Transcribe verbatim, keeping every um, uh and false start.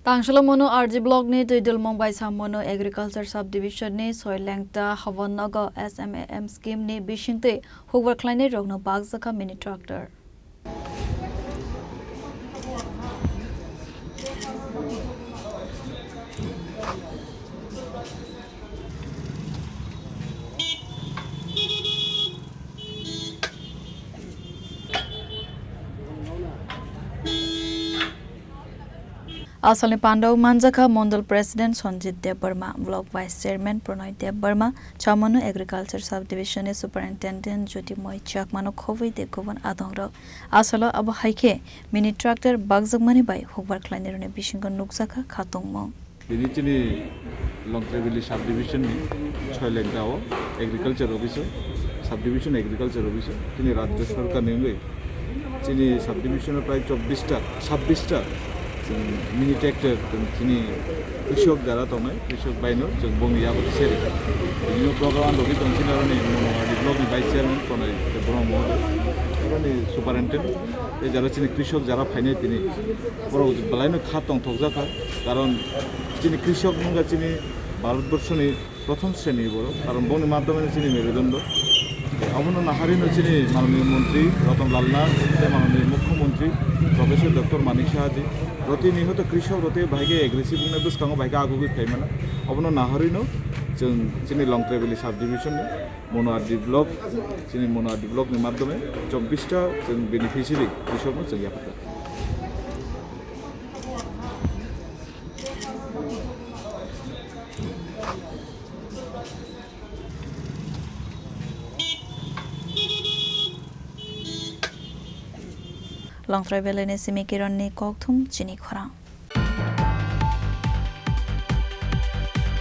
Tangsalo Monu R D block ni Twidulmung bai Samonu Agriculture Subdivision ni Soilengta Hawannogo S M A M scheme ni bisingtwi hukbar khlainai rokno bakjakha mini tractor. Asalni pandao manjakha Mondol President Sanjit Debbarma, Block Vice Chairman Pronoy Debbarma, Chamanu Agriculture Subdivision ni Superintendent Jyotimoy Chakmano khobwi de gubun adongrok. Asalo abo hai khe mini tractor bakjakmani bai hukbar khlainairokni bisingo nukjakha khatungmung. Tini chini Longtraibili subdivision ni Soilengta o agriculture office o, subdivision agriculture office o, tini rajya sarkar ni wngwi chini subdivision o prai chobbish ta, sabbish ta chwng mini tractor chwng chini krishok jara tongnai, krishok baino chwng bongni yago seri. Bini program ang logi tong chini aroni Monowadi block ni vice chairman Pronoy Debbarma mohoday, aroni superintendent, tei jara chini krishok jara phainai tini borok belaino kha tongthokjakha, karon chini krishok wngkha chini Bharatborsoni prothom sreni borok, karon bongni madhyome chini merudondo. Abono naharino chini manoniyo montri Ratan Lal Nath tei manoniyo mukhyamantri Professor Doctor Manik Saha ji, roti nihoto krishok roti bahai khe aggressive wngnai bwskango bahai khe agugwi phaimana. Abono naharino chwng chini Longtraibili subdivision ni Monowadi block, chini Monowadi block ni madhyome chobbish ta chwng beneficiary krishokno chwng yapharkha. Longtrai Valley ni simi Kiron ni kokthum chini khorang.